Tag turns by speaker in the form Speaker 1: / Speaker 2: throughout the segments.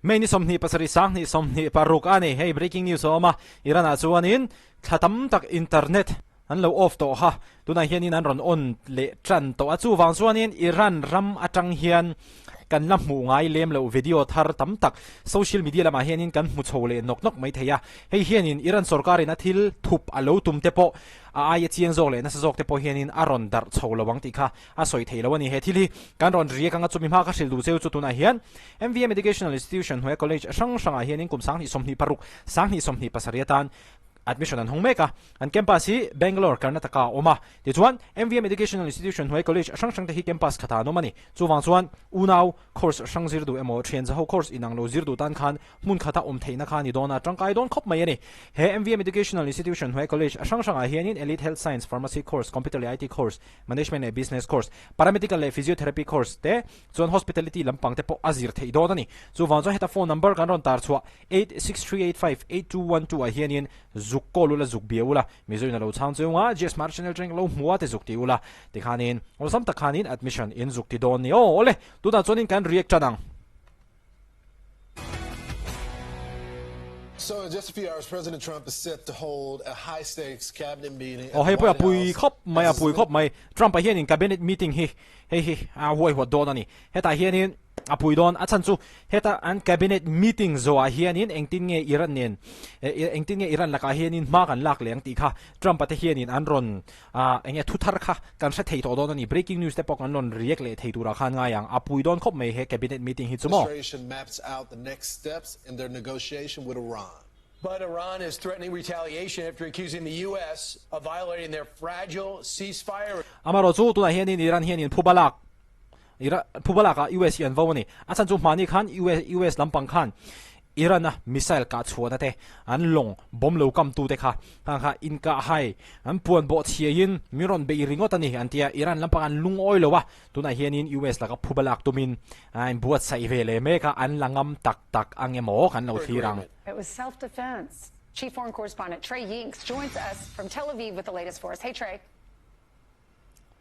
Speaker 1: May ni 27 2026 a ni. Hei breaking news a awm a, Iran ah chuanin thla tam tak internet an lo off tawh kha tunah hianin an rawn on leh tan tawh a, chuvang chuanin Iran ram atang hian kan la hmuh ngai lem loh video thar tam tak social media lamah hianin kan hmu chho leh nawk nawk mai thei a, hei hianin Iran sorkarin a thil thup a lo tum te pawh a aia chiang zawk leh nasa zawk te pawh hianin a rawn darh chho lo ang tih kha a sawi thei lo a ni. He thil hi kan rawn riak anga chumi hma ka hrilh duh cheu chu tunah hian MVM Educational Institution hnuaia college hrang hrangah hianin kum 2026, 2027 atan admission an hawng mek a. An campus hi Bangalore, Karnataka a awm a. Tichuan, MVM Educational Institution hnuaia college hrang hrangte hi campus khatah an awm a ni. Chuvang chuan unau course hrang zir duh emaw thian zaho course inang lo zir duh tan khan hmun khata awm theihna kha a ni dawn a, tangkai dawn khawp mai a ni. He MVM Educational Institution hnuaia college hrang hrangah hianin Elite Health Science, Pharmacy course, Computer leh IT course, Management leh Business course, Paramedical leh Physiotherapy course te chuan Hospitality lampang te pawh a zir theih dawn a ni. Chuvang chuan heta phone number kan rawn tar chhuah 863858212 ah hianin zuk call ula zuk bia ula, Mizo in a lo chhang cheu nga, GS Smart Channel atangin lo hmu a te zuk ti ula, tikhanin awlsam tak khanin admission in zuk ti dawn ni. Aw awle, tunah chuanin kan react tan ang.
Speaker 2: So in just a few hours, President Trump is set to hold a high-stakes cabinet meeting
Speaker 1: Aw
Speaker 2: at the
Speaker 1: hei pawh a
Speaker 2: White
Speaker 1: pui
Speaker 2: House
Speaker 1: khawp mai
Speaker 2: as
Speaker 1: a pui khawp mai. Trump a hianin cabinet meeting hi hei hi a huaihawt dawn a ni. Hetah hianin a pui dawn a chhan chu heta an cabinet meeting zawhah hianin engtin nge Iran nen engtin nge Iran lakah hianin hma kan lak leh ang tih kha Trump a te hianin an rawn ah enge thu thar kha kan hre thei tawh dawn a ni. Breaking news te pawh kan rawn react leh thei turah khan ngai ang. A pui dawn khawp mai he cabinet meeting hi chu maw.
Speaker 2: Administration maps out the next steps in their negotiation with Iran.
Speaker 3: But Iran is threatening retaliation after accusing the US of violating their fragile ceasefire.
Speaker 1: Amarawh chu tunah hianin Iran hianin phuba lak Iran phuba lakah US hi an vo a ni. A chhan chu hmani khan US US lampang khan Iran a missile kah chhuahna te an lawng bomb lo kam tu te kha khang kha inkah hai an puan bawh chhiain min rawn beih ringawt a ni an tia Iran lampang an lungawi lo a tunah hianin US laka phuba lak tumin a inbuatsaih ve leh mek a an la ngam tak tak ang emaw kan lo thlir ang.
Speaker 4: It was self-defense. Chief Foreign Correspondent Trey Yingst joins us from Tel Aviv with the latest for us. Hey Trey.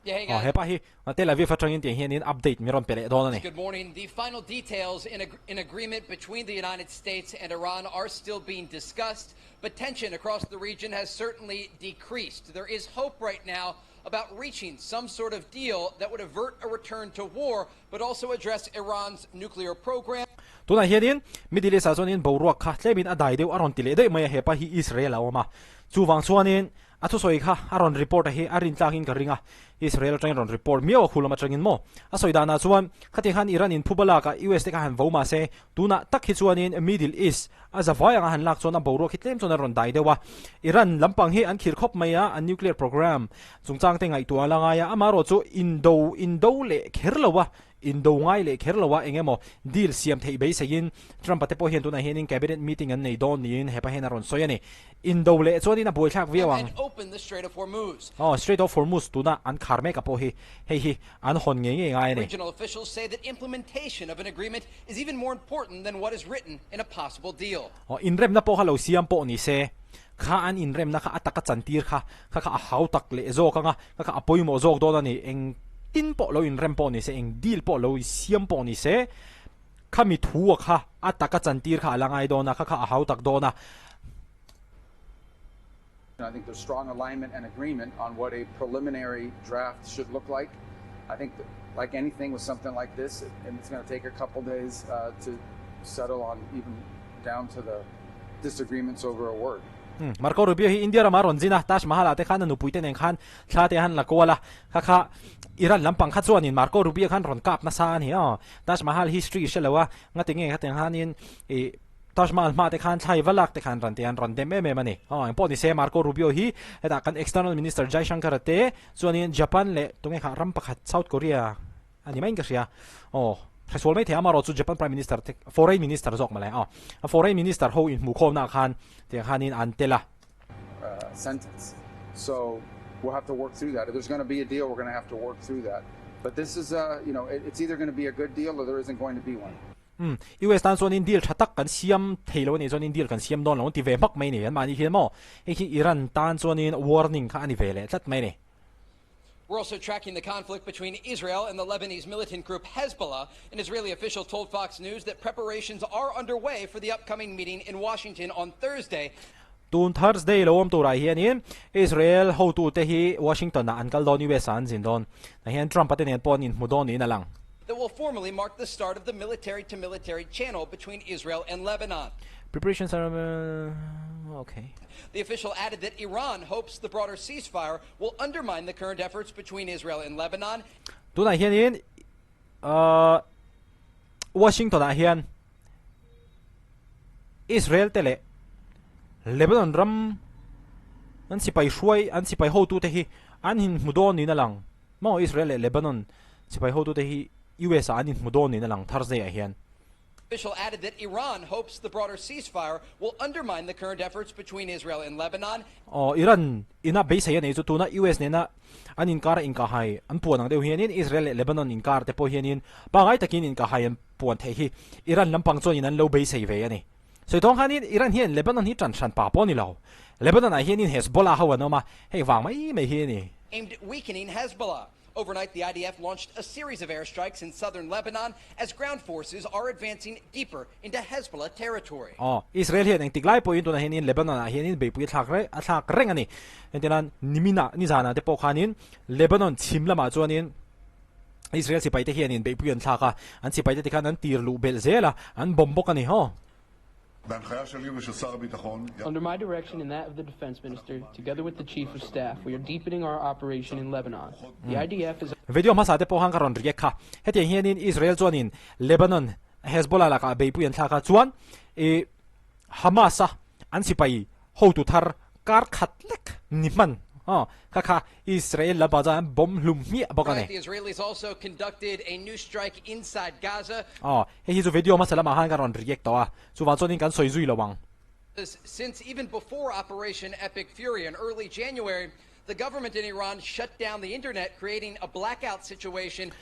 Speaker 1: Aw hepa hi Tel Aviv atangin tiang hianin update min rawn pe leh dawn a ni.
Speaker 5: Good morning. The final details in an agreement between the United States and Iran are still being discussed, but tension across the region has certainly decreased. There is hope right now about reaching some sort of deal that would avert a return to war, but also address Iran's nuclear program.
Speaker 1: Tunah hianin Middle East ah chuanin boruak kha tlemin a dai deuh a rawn ti leh daih mai a, hepa hi Israel a awm a, chuvang chuanin A thusawi kha a rawn report a hi a rintlakin ka ring a, Israel atangin rawn report miau a khu lam atangin maw? A sawi danah chuan khati khan Iran in phuba lak a US te kha han vo mahse tunah tak hi chuanin Middle East a zavai anga han lak chuan a boruak hi tlem chuan a rawn dai deuh a, Iran lampang hi an khir khawp mai a, an nuclear program chungchang te ngaihtuah a la ngai a, amaherawh chu indo indo leh kher lo a Indo ngai leh kher lo a eng emaw deal siam theih beiseiin Trump-a te pawh hian tunah hianin cabinet meeting an nei dawn niin hepa hian a rawn sawi a ni. Indo leh chuanin a buaithlak viau ang. Aw, Strait of Hormuz tuna an khar mek a pawh hi hei hi an hawn ngei ngei ngai a ni. Aw, inremna pawh kha lo siam pawh ni se, kha an inremna kha a taka chantir kha kha kha a hautak leh zawk ang a, Ka kha a pawimawh zawk dawn a ni, eng tin pawh lo inrem pawh ni se, eng deal pawh lo siam pawh ni se, khami thu a kha a taka chantir kha a la ngai dawn a, kha kha a hau tak dawn a.
Speaker 6: I think there's strong alignment and agreement on what a preliminary draft should look like. I think that, like anything with something like this, and it's going to take a couple days uh, to settle on even down to the disagreements over a word.
Speaker 1: Marco Rubio hi India ramah a rawn zin a, Taj Mahal ah te khan a nupui te nen khan thla te han la kual a, kha kha Iran lampang kha chuanin Marco Rubio khan rawn kap nasa a ni aw. Taj Mahal history hre lo a, ngati nge khatiang khanin ih Taj Mahal hma te khan thla i va lak te khan rawn ti an rawn dem em em a ni. Aw engpawh ni se Marco Rubio hi hetah kan external minister Jaishankar a te chuanin Japan leh tunge kha ram pakhat South Korea A ni maiin ka hria. Aw, hresual mai thei a, amaherawh chu Japan Prime Minister te, Foreign Minister zawk mawle aw, a Foreign Minister ho inhmuhkhawmnaah khan tiang khanin an tel a.
Speaker 6: sentence. So we'll have to work through that. If there's going to be a deal, we're going to have to work through that. But this is a, you know, it's either going to be a good deal or there isn't going to be one.
Speaker 1: Umm, US tan chuanin deal tha tak kan siam thei lo a nih chuanin deal kan siam dawn lo an ti ve hmak mai a ni. Anmahni hian maw, hei khi Iran tan chuanin warning kha a ni ve leh tlat mai a ni.
Speaker 5: We're also tracking the conflict between Israel and the Lebanese militant group Hezbollah. An Israeli official told Fox News that preparations are underway for the upcoming meeting in Washington on Thursday.
Speaker 1: Tun Thursday lo awm turah hianin Israel hotute hi Washington-ah an kal dawn, US-ah an zin dawn. Tah hian Trump-a te nen pawh an inhmu dawn niin a lang.
Speaker 5: That will formally mark the start of the military-to-military channel between Israel and Lebanon.
Speaker 1: Preparations are okay.
Speaker 5: The official added that Iran hopes the broader ceasefire will undermine the current efforts between Israel and Lebanon.
Speaker 1: Tunah hianin Washington-ah hian Israel te leh Lebanon ram an sipai hruai an sipai hotute hi an inhmu dawn niin a lang. Maw Israel leh Lebanon sipai hotute hi US ah an inhmu dawn niin a lang Thursday ah hian.
Speaker 5: Official added that Iran hopes the broader ceasefire will undermine the current efforts between Israel and Lebanon.
Speaker 1: Aw Iran ina beisei a nei chu tuna US nena an inkar a inkahhai an puan ang deuh hianin Israel leh Lebanon inkar te pawh hianin pangai takin inkahhai an puan theih hi Iran lampang chuanin an lo beisei ve a ni. Sawi tawng khanin Iran hian Lebanon hi tan hran pa pawh a ni lo. Lebanon ah hianin Hezbollah ho an awm a, hei vang mai mai hi a ni.
Speaker 5: Aimed at weakening Hezbollah. Overnight the IDF launched a series of airstrikes in southern Lebanon as ground forces are advancing deeper into Hezbollah territory.
Speaker 1: Aw, Israel hian engtik lai pawhin tunah hianin Lebanon ah hianin beihpui a thlak reng a thlak reng a ni. Entirnan niminah nizanah te pawh khanin Lebanon chhim lamah chuanin Israel sipaite hianin beihpui an thlak a, an sipaite tikhan an tir luh belh zel a, an bomb bawk a ni haw.
Speaker 7: Under my direction and that of the defense minister, together with the chief of staff, we are deepening our operation in Lebanon. The IDF is.
Speaker 1: Video hmasa te pawh khan ka rawn react kha. Hetiang hianin Israel chuanin Lebanon Hezbollah lakah beihpui an thlak a, chuan i Hamas a an sipai hotu thar kar khat lek ni hman kha kha Israel lamah chuan an bomb hlum hmiah bawk a ni.
Speaker 5: The Israelis also conducted a new strike inside Gaza.
Speaker 1: Aw, hei hi chu video hmasa lamah khan ka rawn react tawh a, chuvang chuanin kan sawi zui lo ang.
Speaker 5: Since even before Operation Epic Fury in early January, the government in Iran shut down the internet, creating a blackout situation.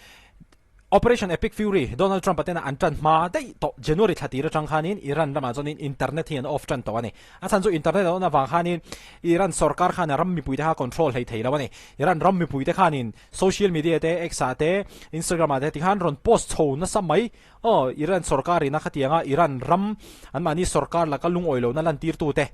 Speaker 1: Operation Epic Fury, Donald Trump-a tena an tan hma daih tawh January thla tir atang khanin Iran ramah chuanin internet hi an off tan tawh a ni. A chhan chu internet an on avang khanin Iran sorkar khan a ram mipuite kha control hlei thei lo a ni. Iran ram mipuite khanin social media te, X ah te, Instagram ah te tikhan rawn post chho nasa mai. Aw, Iran sorkar ina khatianga Iran ram anmahni sorkar laka lungawi lohna lantirtute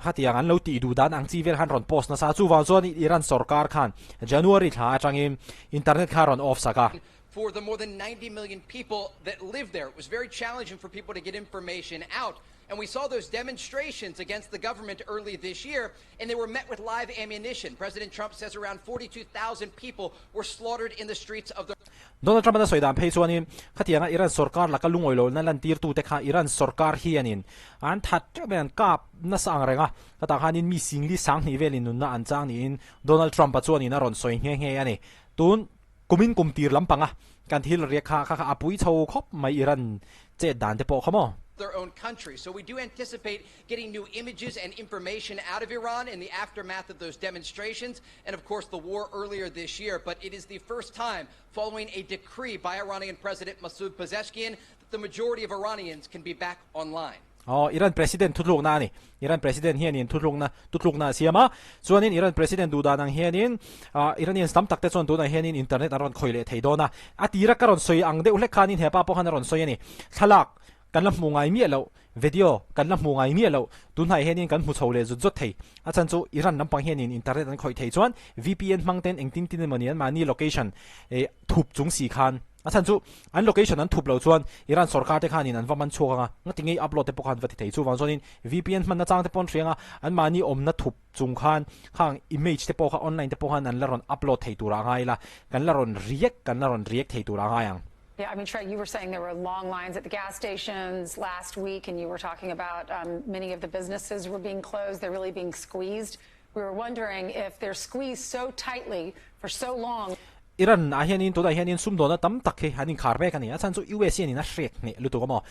Speaker 1: khatiang an lo tih duh dan ang chi vel khan rawn post nasa. Chuvang chuan Iran sorkar khan January thla atangin Internet kha rawn off sak a.
Speaker 5: For the more than 90 million people that live there, it was very challenging for people to get information out. And we saw those demonstrations against the government early this year, and they were met with live ammunition. President Trump says around 42,000 people were slaughtered in the streets of the
Speaker 1: Donald Trump-a sawi dan phei chuanin khatianga Iran sorkar laka lungawi lohna lantirtute kha Iran sorkar hianin an that teuh mai an kap nasa ang reng a, khatah khanin mi singli sanghnih velin nunna an chang niin Donald Trump-a chuanin a rawn sawi nghe nghe a ni. Tun kumin kum tir lampanga kan thil riak kha kha kha a pui chho khawp mai Iran chet dan te pawh kha maw?
Speaker 5: their own country. So we do anticipate getting new images and information out of Iran in the aftermath of those demonstrations and of course the war earlier this year. But it is the first time following a decree by Iranian President Masoud Pezeshkian that the majority of Iranians can be back online.
Speaker 1: Aw, Iran President thutlukna a ni. Iran President hianin thutlukna tutlukna a siam a, chuanin Iran President duh dan ang hianin ah Iranians tam tak te chuan tunah hianin internet an rawn khawih leh thei dawn a. A tira ka rawn sawi ang deuh hlek khanin hepa pawh khan a rawn sawi a ni. Thlalak kan la hmu ngai miah loh, video kan la hmu ngai miah loh, tunhnai hianin kan hmu chho leh zut zawt thei. A chhan chu Iran lampang hianin internet an khawih thei chuan VPN hmang ten engtin tin emawni anmahni location eh thup chung si khan A chhan chu an location an thup loh chuan Iran sorkar te khanin an va man chhuak ang a, ngati ngei upload te pawh khan va ti thei. Chuvang chuanin VPN hmanna chang te pawh an hria ang a, anmahni awmna thup chung khan khang image te pawh kha online te pawh khan an la rawn upload thei turah a ngai ila, kan la rawn react kan la rawn react thei turah a ngai ang.
Speaker 4: Yeah, I mean, Trey, you were saying there were long lines at the gas stations last week, and you were talking about um, many of the businesses were being closed. They're really being squeezed. We were wondering if they're squeezed so tightly for so long.
Speaker 1: Iran ah hianin tunah hianin sumdawnna tam tak hi an inkhar mek a ni. A chhan chu US hianin a hrek hneh lutuk a maw?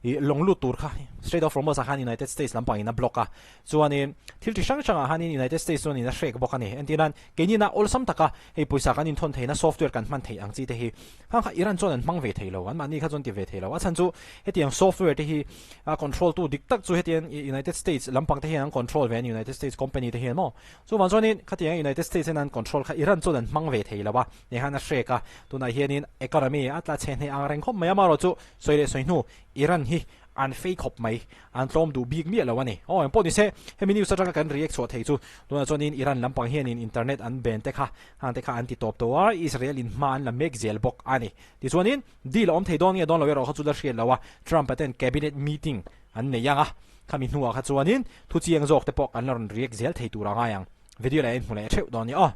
Speaker 1: Ih lawng lut tur kha Strait of Hormuz ah khan United States lampangin a block a. Chuanin thil chi hrang hrangah hianin United States chuanin a hrek bawk a ni. Entirnan keinina awlsam taka hei pawisa kan inthawn theihna software kan hman theih ang chi te hi khang kha Iran chuan an hmang ve thei lo, anmahni kha chuan ti ve thei lo. A chhan chu hetiang software te hi a control tu dik tak chu hetiang United States lampang te hian an control ve a ni, United States company te hian maw. Chuvang chuanin khatianga United States hian an control kha Iran chuan an hmang ve thei lo a, ni khan a hrek a, tunah hianin economy a tla chhe hneh ang reng khawp mai a, amaherawhchu sawi leh sawi hnu Iran hi an fei khawp mai, an tlawm duh bik miah lo a ni. Aw engpawh ni se, hemi news atanga kan react chhuah thei chu tunah chuanin Iran lampang hianin internet an ban te kha hang te kha an ti tawp tawh a, Israel in hma an la mek zel bawk a ni. Tichuanin deal a awm thei dawn nge dawn lo erawh kha chu la hriat lo a, Trump-a ten cabinet meeting an nei ang a, khami hnuah kha chuanin thu chiang zawk te pawh kan la rawn react zel thei tur a ngai ang. Video leh a inhmu leh theuh dawn nia aw.